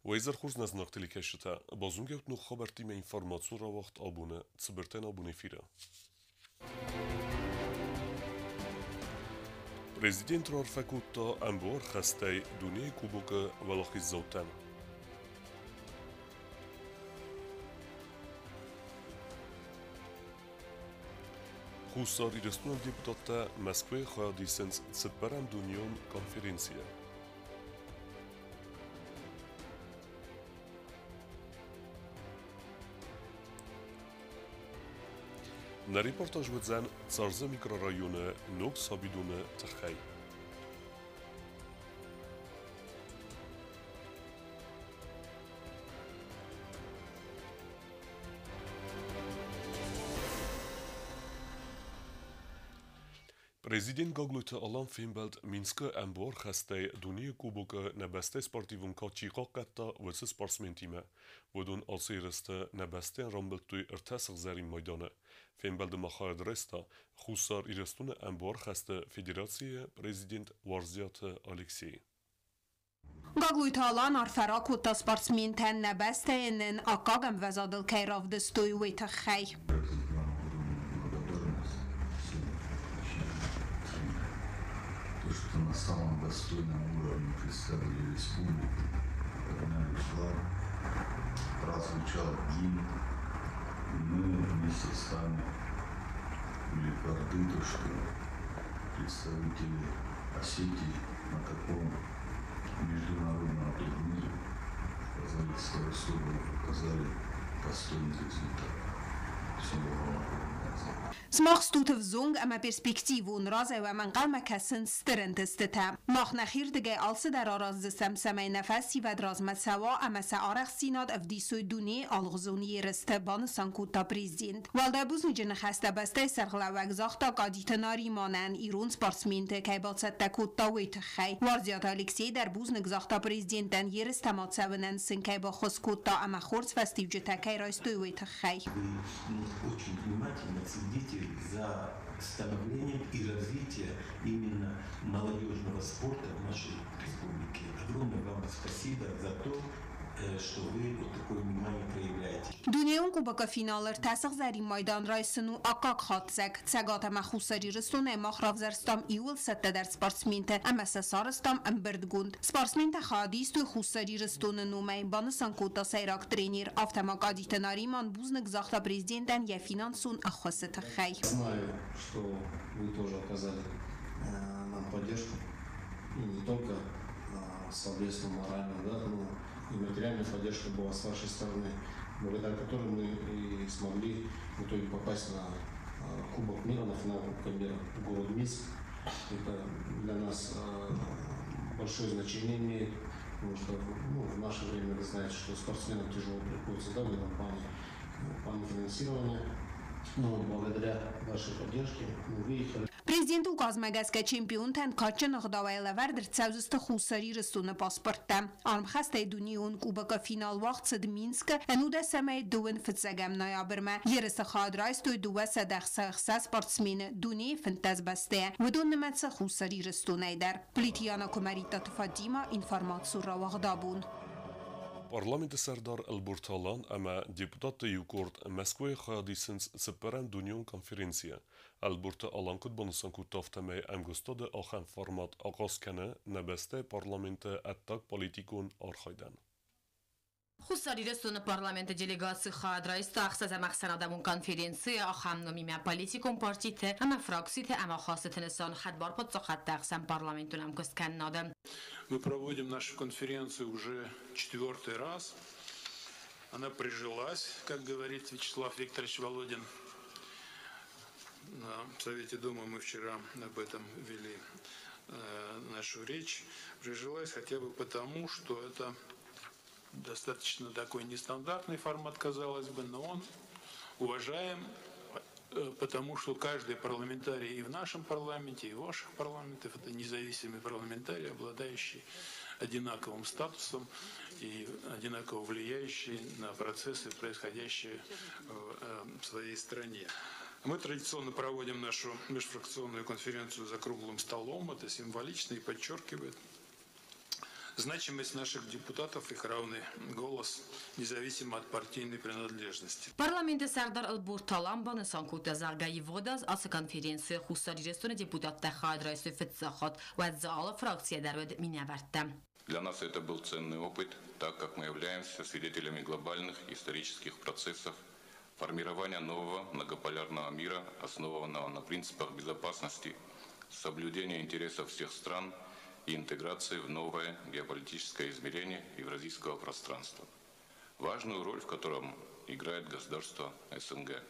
Уӕ изӕр хорз нӕ зынаргъ телекӕсджытӕ! Базонгӕ ут ног хабӕрттимӕ информацион рауагъд абоны цыбыртӕн абон эфиры. Президент раарфӕ кодта ӕмбуар хӕстӕй дунейы Кубокы уӕлахиздзаутӕн. Хуссар Ирыстоны депутаттӕ Мӕскуыйы хайад исынц цыппӕрӕм дунеон конференцийы. Нӕ репортаж уыдзӕн Царзы микрорайоны ног сабидоны тыххӕй. Президент Гаглойты Алан фембӕлд Минскы ӕмбуар хӕстӕй дунейы Кубокы нӕ бӕстӕйы спортивон кад чи хъахъхъӕдта, уыцы спортсментимӕ. Уыдон ацы ерысты нӕ бӕстӕйӕн рамбылдтой ӕртӕ сыгъзӕрин майданы. Фембӕлды ма хайад райста Хуссар Ирыстоны ӕмбуар хӕсты федерацийы президент Уарзиаты Алексей. Гаглойты Алан арфӕ ракодта спортсментӕн нӕ бӕстӕйы нын аккаг ӕмвӕзадыл кӕй равдыстой, уый тыххӕй. То, что на самом достойном уровне представили республику, подняли флаг, прозвучал гимн, и мы вместе с вами были горды, то, что представители Осетии на таком международном турнире показали свою силу, показали достойный результат. Всего вам огромное. Сымах стут ӕвзонг ӕмӕ перспективон, разӕй уӕм ӕнхъӕлмӕ кӕсынц стыр ӕнтыстытӕ. Мах нӕхирдыгӕй алцыдӕр араздзыстӕм, цӕмӕй нӕ фӕсивӕд размӕ цӕуа ӕмӕ сӕ арӕхстдзинад ӕвдисой дунейы алыгъуызон ерысты, банысан кодта президент. Уӕлдай бузныджы ныхӕстӕ бӕстӕйы сӕргълӕууӕг загъта Кадиты Нариманӕн, ирон спортсменты кӕй бацӕттӕ кодта, уый тыххӕй. Уарзиаты Алексей дӕр бузныг загъта президентӕн, ерыстӕм ацӕуынӕн сын кӕй баххуыс кодта ӕмӕ хорз фӕстиуджытӕ кӕй райстой, уый тыххӕй. Вы очень внимательно следите за становлением и развитием именно молодежного спорта в нашей республике. Огромное вам спасибо за то, что вы вот такое внимание проявляете. Дунеон Кубокы финалы ӕртӕ сыгъзӕрин майдан райсын у аккаг хатдзӕг. Цӕгат ӕмӕ Хуссар Ирыстонӕй мах равзӕрстам иууыл цӕттӕдӕр спортсментӕ ӕмӕ сӕ сарӕзтам ӕмбырдгонд. Спортсментӕ хайад истой Хуссар Ирыстоны номӕй, банысан кодта сӕйраг тренер. Афтӕ ма Кадиты Нариман бузныг загъта президентӕн йӕ финансон ӕххуысы тыххӕй. Знаю, что вы тоже оказали нам поддержку, и не только словесную, моральную, да, но и материальная поддержка была с вашей стороны, благодаря которой мы и смогли в итоге попасть на Кубок мира, на финал Кубка мира в город Минск. Это для нас большое значение имеет, потому что, ну, в наше время вы знаете, что спортсменам тяжело приходится, да, в этом плане, в плане финансирования. Но благодаря вашей поддержке мы выехали. Президенты указмӕ гӕсгӕ чемпионтӕн кадджын ӕгъдауӕй лӕвӕрд ӕрцӕудзысты Хуссар Ирыстоны паспорттӕ. Армхӕстӕй дунеон Кубокы финал уагъд цыд Минскы ӕнудӕсӕмӕй дыууын фыццӕгӕм ноябрмӕ. Ерысы хайад райстой 266 спортсмены дунейы 15 бӕстӕйӕ. Уыдон нымӕцы Хуссар Ирыстонӕй дӕр. Плитиана Куымӕридтаты Фатима, информацион рауагъд абон. Парламенты сӕрдар Ӕлборты Алан ӕмӕ депутатты иу къорд Мӕскуыйы хайад исынц цыппӕрӕм дунеон конференцийы. Ӕлборты Алан куыд банысан кодта, афтӕмӕй ӕмгуыстады ахӕм формат ахъаз кӕны нӕ бӕстӕйы парламенты ӕддагполитикон архайдӕн. Хуссар Ирыстоны парламенты делегаци хайад райста ӕхсӕзӕм ӕхсӕнадӕмон конференцийы ахӕм номимӕ политикон партиты ӕмӕ фракциты ӕмӕ ахастыты нысан хӕдбар паддзахадты ӕхсӕн парламентон ӕмкуысткӕнынады. Мы проводим нашу конференцию уже четвертый раз. Она прижилась, как говорит Вячеслав Викторович Володин. На Совете Думы мы вчера об этом вели нашу речь. Прижилась хотя бы потому, что это достаточно такой нестандартный формат, казалось бы, но он уважаем, потому что каждый парламентарий и в нашем парламенте, и в ваших парламентах это независимый парламентарий, обладающий одинаковым статусом и одинаково влияющий на процессы, происходящие в своей стране. Мы традиционно проводим нашу межфракционную конференцию за круглым столом. Это символично и подчеркивает Значимость наших депутатов, их равный голос, независимо от партийной принадлежности. Парламенты сӕрдар Ӕлборты Алан банысан кодта, зӕгъгӕ, ивгъуыд аз ацы конференцийы Хуссар Ирыстоны депутаттӕ хайад райстой фыццаг хатт, уӕд дзы алы фракцийӕ дӕр уыд минӕвӕрттӕ. Для нас это был ценный опыт, так как мы являемся свидетелями глобальных исторических процессов формирования нового многополярного мира, основанного на принципах безопасности, соблюдения интересов всех стран и интеграции в новое геополитическое измерение евразийского пространства, важную роль в котором играет государство СНГ.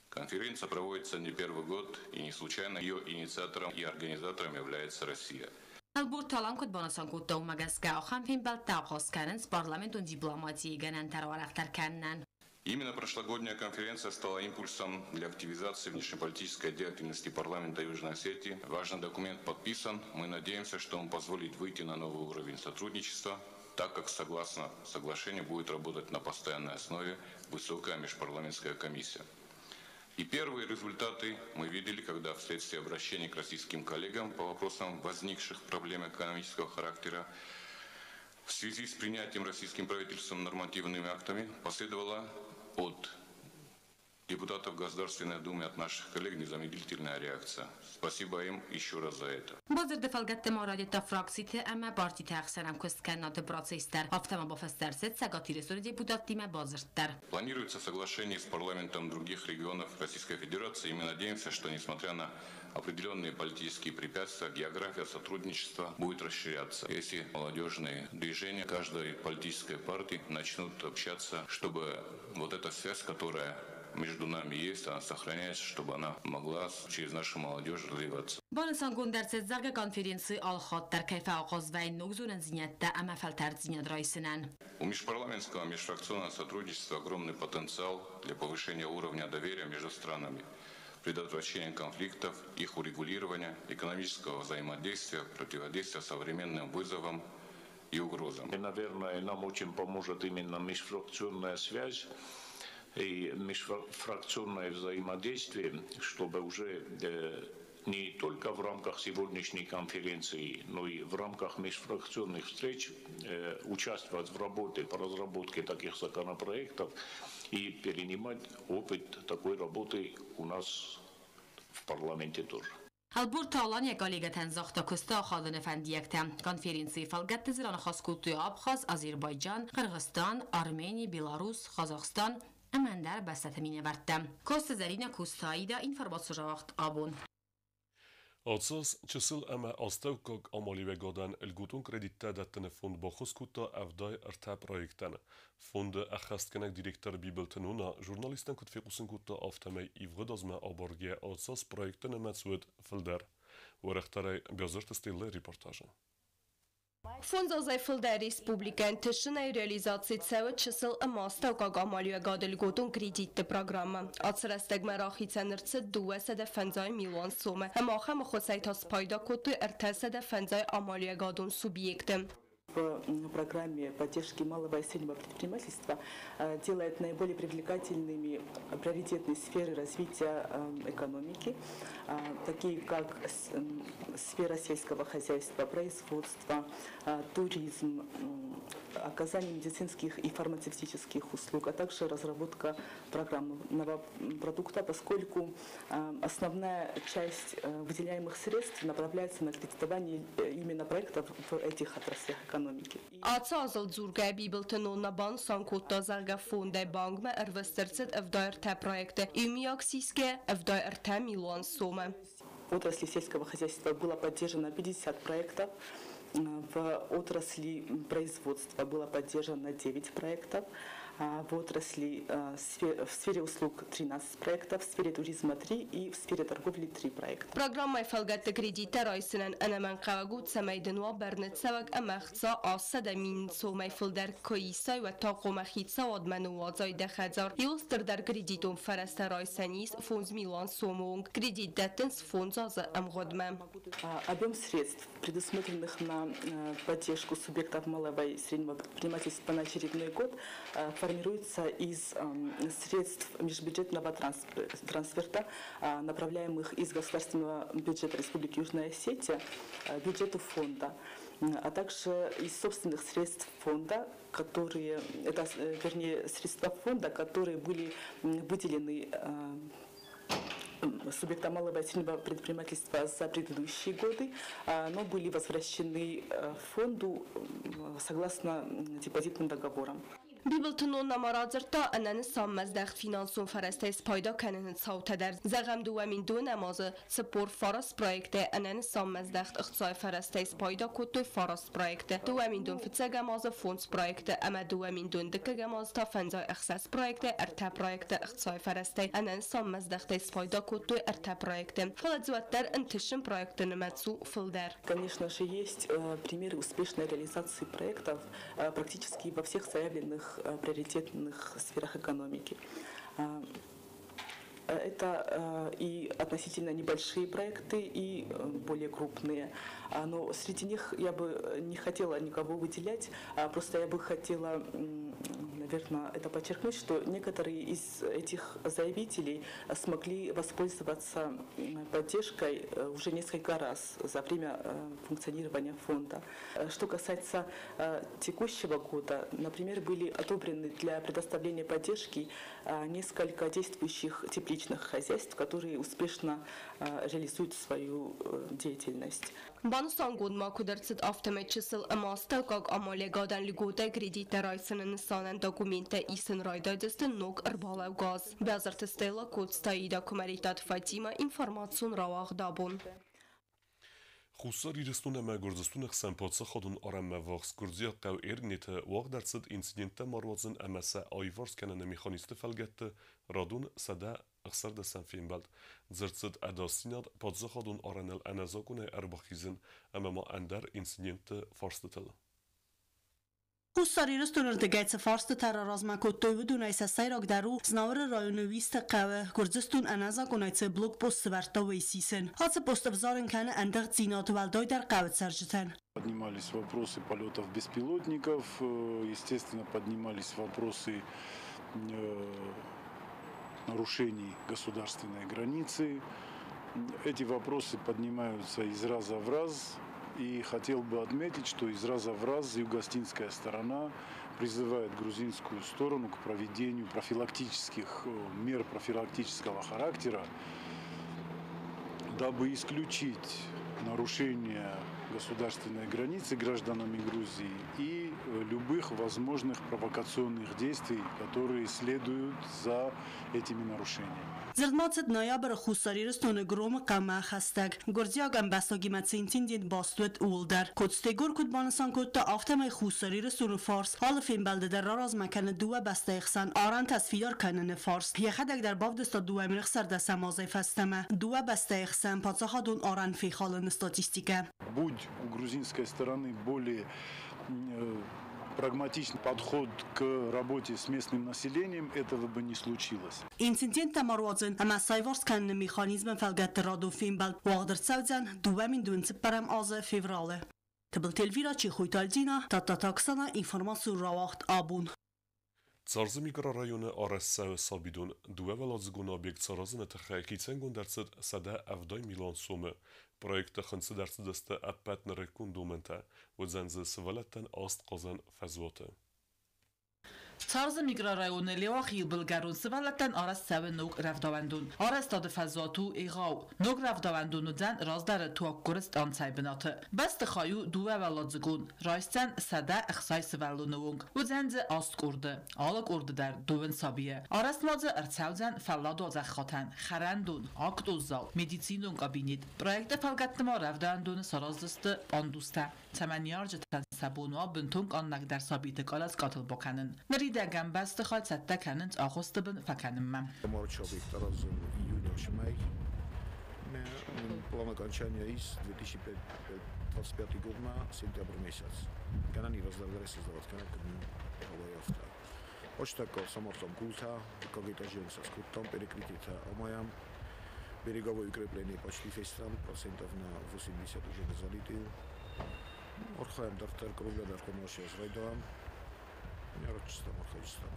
Конференция проводится не первый год, и не случайно ее инициатором и организатором является Россия. Ӕлборты Алан куыд банысан кодта, уымӕ гӕсгӕ ахӕм фембӕлдтӕ ахъаз кӕнынц парламентон дипломатийы гӕнӕнтӕ рауӕрӕхдӕр кӕнынӕн. Именно прошлогодняя конференция стала импульсом для активизации внешнеполитической деятельности парламента Южной Осетии. Важный документ подписан. Мы надеемся, что он позволит выйти на новый уровень сотрудничества, так как, согласно соглашению, будет работать на постоянной основе высокая межпарламентская комиссия. И первые результаты мы видели, когда вследствие обращения к российским коллегам по вопросам возникших проблем экономического характера в связи с принятием российским правительством нормативными актами последовала от депутатов Государственной Думы, от наших коллег незамедлительная реакция. Спасибо им еще раз за это. Бадзырды фӕлгӕтты ма райдыдта фракциты ӕмӕ партиты ӕхсӕн ӕмкуысткӕнынады процесс дӕр, афтӕ ма бафыст ӕрцыд Цӕгат Ирыстоны депутаттимӕ бадзырд дӕр. Планируется соглашение с парламентом других регионов Российской Федерации, и мы надеемся, что, несмотря на определенные политические препятствия, география сотрудничества будет расширяться. Если молодежные движения каждой политической партии начнут общаться, чтобы вот эта связь, которая между нами есть, она сохраняется, чтобы она могла через нашу молодежь развиваться. Банысангонд ӕрцыд, зӕгъгӕ, конференци алы хатт дӕр кӕй фӕахъаз вӕййы ног зонындзинӕдтӕ ӕмӕ фӕлтӕрддзинад райсынӕн. У межпарламентского межфракционного сотрудничества огромный потенциал для повышения уровня доверия между странами, предотвращения конфликтов, их урегулирования, экономического взаимодействия, противодействия современным вызовам и угрозам. И, наверное, нам очень поможет именно межфракционная связь и межфракционное взаимодействие, чтобы уже не только в рамках сегодняшней конференции, но и в рамках межфракционных встреч участвовать в работе по разработке таких законопроектов и перенимать опыт такой работы у нас в парламенте тоже. Ӕлборты Алан йӕ коллегӕтӕн загъта куысты ахадыны фӕндиӕгтӕ. Конференцийы фӕлгӕтты дзы раныхас кодтой Абхаз, Азербайджан, Хъыргъыстан, Армени, Беларус, Казахстан ӕмӕ ӕндӕр бӕстӕты минӕвӕрттӕ. Коцты Зӕринӕ, Коцты Аидӕ, информацион рауагъд Абон. Ацы аз чысыл ӕмӕ астӕуккаг амалиуӕгадӕн льготон кредиттӕ дӕттыны фонд баххуыс кодта 73 проектӕн. Фонды ӕххӕстгӕнӕг директор Бибылты Нона журналисттӕн куыд фехъусын кодта, афтӕмӕй ивгъуыд азмӕ абаргӕйӕ ацы аз проектты нымӕц уыд фылдӕр. Уӕрӕхдӕрӕй Биазырты Стеллӕйы репортажы. Фондз азӕй фылдӕр республикӕйы ӕнтыстджынӕй реализаци цӕуы чысыл ӕмӕ астӕуккаг амалиуӕгады льготон кредитты программӕ. Ацы рӕстӕгмӕ рахицӕн ӕрцыд 250 милуан сомы ӕмӕ ахӕм ӕххуысӕй та спайда кодтой 350 амалиуӕгадон субъекты. В программе поддержки малого и среднего предпринимательства делает наиболее привлекательными приоритетные сферы развития экономики, такие как сфера сельского хозяйства, производства, туризм, оказание медицинских и фармацевтических услуг, а также разработка программного продукта, поскольку основная часть выделяемых средств направляется на кредитование именно проектов в этих отраслях экономики. Ацы азыл дзургӕйӕ Бибылты Нонна банысан кодта, зӕгъгӕ, фондӕй бангмӕ ӕрвыст ӕрцыд 73 проекты, иумиаг сисгӕ 73 милуан сомы. В отрасли сельского хозяйства было поддержано 50 проектов, в отрасли производства было поддержано 9 проектов, в отрасли в сфере услуг 13 проектов, в сфере туризма 3 и в сфере торговли 3 проекта. Программӕйы фӕлгӕтты кредиттӕ райсынӕн ӕнӕмӕнгхъӕуӕг у, цӕмӕй дын уа бӕрныцӕуӕг ӕмӕ ӕхца 800 000 сомӕй фылдӕр куы исай, уӕд та хъуамӕ хицауадмӕ ныууадзай дӕ хӕдзар. Иуыл стырдӕр кредитон фӕрӕзтӕ райсӕн ис 5 милуан сомы онг. Кредит дӕттынц 5 азы ӕмгъуыдмӕ. Объем средств, предусмотренных на поддержку субъектов малого и среднего предпринимательства на очередной год, формируется из средств межбюджетного трансферта, направляемых из государственного бюджета Республики Южная Осетия бюджету фонда. а также из собственных средств фонда, которые, это, вернее, средства фонда, которые были выделены субъектам малого и среднего предпринимательства за предыдущие годы, но были возвращены фонду согласно депозитным договорам. Бибылты ноннама радзырдта ӕнӕнысанмӕздӕхт финансон фӕрӕзтӕй спайда кӕныны цаутӕ дӕр. Зӕгъӕм, 2010 азы 49 проектӕй ӕнӕнысанмӕздӕхт ӕхцайы фӕрӕзтӕй спайда кодтой 9 проекты, 2001 азы 5 проекты ӕмӕ 2002 азы та 56 проектӕй 3 проекты ӕхцайы фӕрӕзтӕй ӕнӕнысанмӕздӕхтӕй спайда кодтой 3 проекты. Фӕлӕ дзы уӕддӕр ӕнтысджын проектты нымӕц у фылдӕр. Конечно же, есть примеры успешной реализации проектов практически во всех заявленных приоритетных сферах экономики. Это и относительно небольшие проекты, и более крупные. Но среди них я бы не хотела никого выделять, просто я бы хотела, наверное, это подчеркнуть, что некоторые из этих заявителей смогли воспользоваться поддержкой уже несколько раз за время функционирования фонда. Что касается текущего года, например, были одобрены для предоставления поддержки несколько действующих тепличных хозяйств, которые успешно реализуют свою деятельность. Банысангонд ма куыд ӕрцыд, афтӕмӕй чысыл ӕмӕ астӕуккаг амалиуӕгадӕн льготӕ кредиттӕ райсыны нысанӕн документтӕ исын райдайдзысты ног ӕрбалӕугӕ аз. Бязырты Стелла, Коцты Аида, Куымӕридтаты Фатимӕ, информацион рауагъд абон. Хуссар Ирыстон ӕмӕ Гуырдзыстоны хсӕн паддзахадон арӕнмӕ ввахс гуырдзиаг хъӕу Эргнеты уагъд ӕрцыд инциденттӕ ма руадзын ӕмӕ сӕ аиварс кӕныны механизмты фӕлгӕтты радон 116-ӕм фембӕлд. Дзырд цыд ӕдасдзинад, паддзахадон арӕныл ӕнӕзакъонӕй ӕрбахизын ӕмӕ ма ӕндӕр инцидентты фарстытыл. Хуссар Ирыстоны рдыгӕй цы фарстытӕ раразмӕ кодтой, уыдонӕй сӕ сӕйрагдӕр у Знауыры районы Уисты хъӕуы Гуырдзыстон ӕнӕзакъонӕй цы блокпост сывӕрдта, уый сисын. Ацы пост ӕвзарын кӕны ӕндыгъддзинад, уӕлдайдӕр хъӕуы цӕрджытӕн. Поднимались вопросы полетов беспилотников, естественно, поднимались вопросы нарушений государственной границы. Эти вопросы поднимаются из раза в раз. И хотел бы отметить, что из раза в раз юго-осетинская сторона призывает грузинскую сторону к проведению профилактических мер профилактического характера, дабы исключить нарушение государственной границы гражданами Грузии и любых возможных провокационных действий, которые следуют за этими нарушениями. Дзырд ма цыд ноябры Хуссар Ирыстоны Громы хъӕумӕ хӕстӕг гуырдзиаг ӕмбӕстагимӕ цы инцидент баст уыд, ууыл дӕр. Коцты Егор куыд банысан кодта, афтӕмӕй Хуссар Ирыстоны фарс алы фембӕлды дӕр раразмӕ кӕны дыууӕ бӕстӕйы хсӕн арӕнтӕ сфидар кӕныны фарст. Йӕхӕдӕг дӕр бавдыста 2016 азӕй фӕстӕмӕ дыууӕ бӕстӕйы хсӕн паддзахадон арӕн фехалыны статистикӕ. Будь у грузинской стороны более прагматичный подход к работе с местным населением, этого бы не случилось. Инциденттӕ ма руадзын ӕмӕ сӕ аиварс кӕныны механизмы фӕлгӕтты радон фембӕлд уагъд ӕрцӕудзӕн 2024 азы февралы. Тыбылты Эльвира, Чехойты Альдина, Тадтаты Оксана, информацион рауагъд абон. Царзы микрорайоны арӕзт цӕуы сабидон. Дыууӕуӕладзыгон объект саразыны тыххӕй хицӕнгонд ӕрцыд 170 милуан сомы. Проекты хынцыд ӕрцыдысты ӕппӕт нырыккон домӕнтӕ. Уыдзӕн дзы сывӕллӕттӕн аст хъазӕн фӕзуаты. Царзы микрорайоны Леуахийы былгӕрон сывӕллӕттӕн арӕзт цӕуы ног рӕвдауӕндон. Арӕзтады фӕзуат у егъау. Ног рӕвдауӕндон уыдзӕн раздӕры туаггуыры станцӕйы бынаты. Бӕстыхай у дыууӕуӕладзыгон. Райсдзӕн 160 сывӕллоны онг. Уыдзӕн дзы аст къорды. Алы къорды дӕр дыууын сабийы. Арӕзт ма дзы ӕрцӕудзӕн фӕлладуадзӕг хатӕн, хӕрӕндон, актон зал, медицинон кабинет. Проекты фӕлгӕтты ма рӕвдауӕндоны сараздзысты пандустӕ, цӕмӕй ныййарджытӕн сӕ бон уа бынтон къаннӕгдӕр сабиты къаласкъатыл бакӕнын. Ныридӕгӕн бӕстыхай цӕттӕ кӕнынц агъуысты бын фӕкӕнынмӕ. Марочы объект аразын июнь май. План окончания из 2025 годмӕ сентябрь месяц. Гӕнӕн и раздӕр создавать кӕнӕ куыд Почтакка самардтам къултӕ, дыккаг этажы сӕ скодтам, перекрытиетӕ амайӕм. Береговое укрепление почти фестӕм, процентов на 80 уже залиты. Архайӕм дарддӕр, кровля дӕр хъуамӕ райдайӕм. Арӕзтыстӕм, архайдзыстӕм.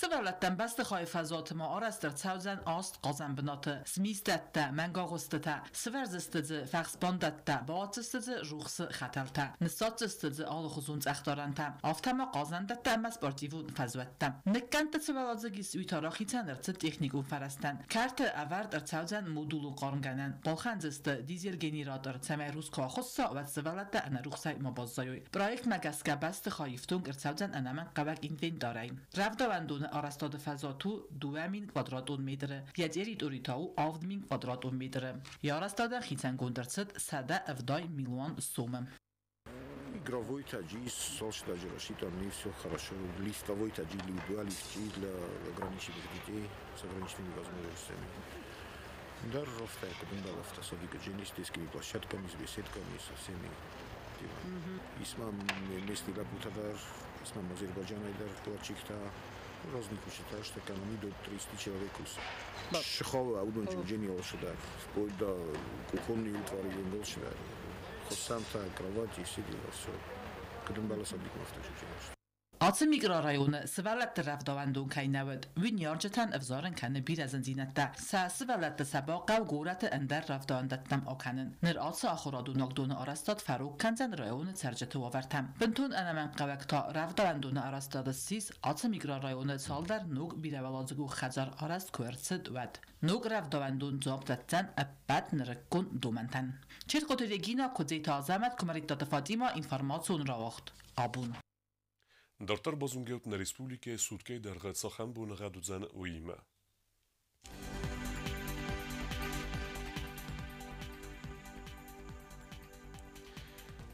Сывӕллӕттӕн бӕстыхайы фӕзуаты ма арӕзт ӕрцӕудзӕн аст хъазӕн бынаты, змисдӕттӕ, мӕнгагъуыстытӕ, сывӕрдзысты дзы фӕхсбандӕттӕ, бауадздзысты дзы рухсы хӕтӕлтӕ, ныссадздзысты дзы алыхуызон цъӕхдарӕнтӕ, афтӕ ма хъазӕндӕттӕ ӕмӕ спортивон фӕзуӕттӕ. Ныккӕндты цы уӕладзыг ис, уый та рахицӕн ӕрцыд техникон фӕрӕзтӕн. Кӕрты ӕвӕрд ӕрцӕудзӕн модулон хъармгӕнӕн, балхӕндзысты дизель-генератор, цӕмӕй рухс куы ахуысса, уӕд сывӕллӕттӕ ӕнӕрухсӕй ма баззайой. Проектмӕ гӕсгӕ бӕстыхай ифтонг ӕрцӕудзӕн ӕнӕмӕнгхъӕуӕг инвентарӕй. Рӕвдауӕндоны арӕзтады фӕзуат у 2000 квадратон метры, йӕ территори та у 7000 квадратон метры. Йӕ арӕзтадӕн хицӕнгонд ӕрцыд 170 милуан сомы. Игровой таджи, солш даже рассчитан, и все хорошо. Лифтовой таджи, два лифти для ограниченных детей с ограниченными возможностями. Да, рофта, это лофта, садика джени с детскими площадками, с беседками, со всеми делами. Исма местный лапутадар, исма Азербайджанайдар, плачикта, разных считаю, что экономи до 300 человек. Шхова, аудончик джени олшидар, вплоть до кухонной утвари олшидар. Хосамта, кровати, все дела, все. Кудымбала садик мафта. Ацы микрорайоны сывӕллӕтты рӕвдауӕндон кӕй нӕ уыд, уый ныййарджытӕн ӕвзарын кӕны бирӕ зындзинӕдтӕ. Сӕ сывӕллӕтты сӕ бахъӕуы горӕты ӕндӕр рӕвдауӕндӕттӕм акӕнын. Ныр ацы ахуырадон уагдоны арӕзтад фӕрог кӕндзӕн районы цӕрджыты уавӕртӕ. Бынтон ӕнӕмӕнгхъӕуӕг та рӕвдауӕндоны арӕзтады ссис, ацы микрорайоны цалдӕр ног бирӕуӕладзыгон хӕдзар арӕзт куы ӕрцыд, уӕд. Ног рӕвдауӕндон дзуапп дӕтдзӕн ӕппӕт нырыккон домӕнтӕн. Чертхъоты Регина, Куыдзеты Азӕмӕт, Куымӕридтаты Фатима, информацион рауагъд. Абон. Дарддӕр базонгӕут нӕ республикӕйы суткӕйы дӕргъы цахӕм боныгъӕд уыдзӕн, уыимӕ.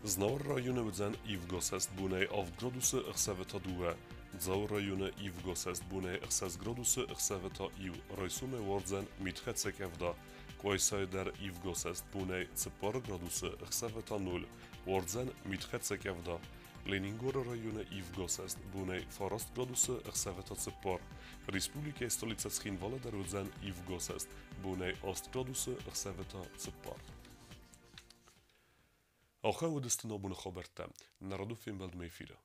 Знауыр районы уыдзӕн ивгӕсӕст бонӕй 7 градусы, ӕхсӕвы та 2. Дзауы районы ивгӕсӕст бонӕй 6 градусы, ӕхсӕвы та 1. Райсомӕй уардзӕн митхӕцӕг къӕвда. Къуайсайы дӕр ивгӕсӕст бонӕй 4 градусы, ӕхсӕвы та 0. Уардзӕн митхӕцӕг къӕвда. Ленингоры районы ивгӕсӕст бонӕй 9 градусы, ӕхсӕвы та 4. Республикӕйы столицӕ Цхинвалы дӕр уыдзӕн ивгӕсӕст бонӕй 8 градусы, ӕхсӕвы та 4. Ахӕм уыдысты нӕ абоны хабӕрттӕ. Нӕ радон фембӕлдмӕ эфиры.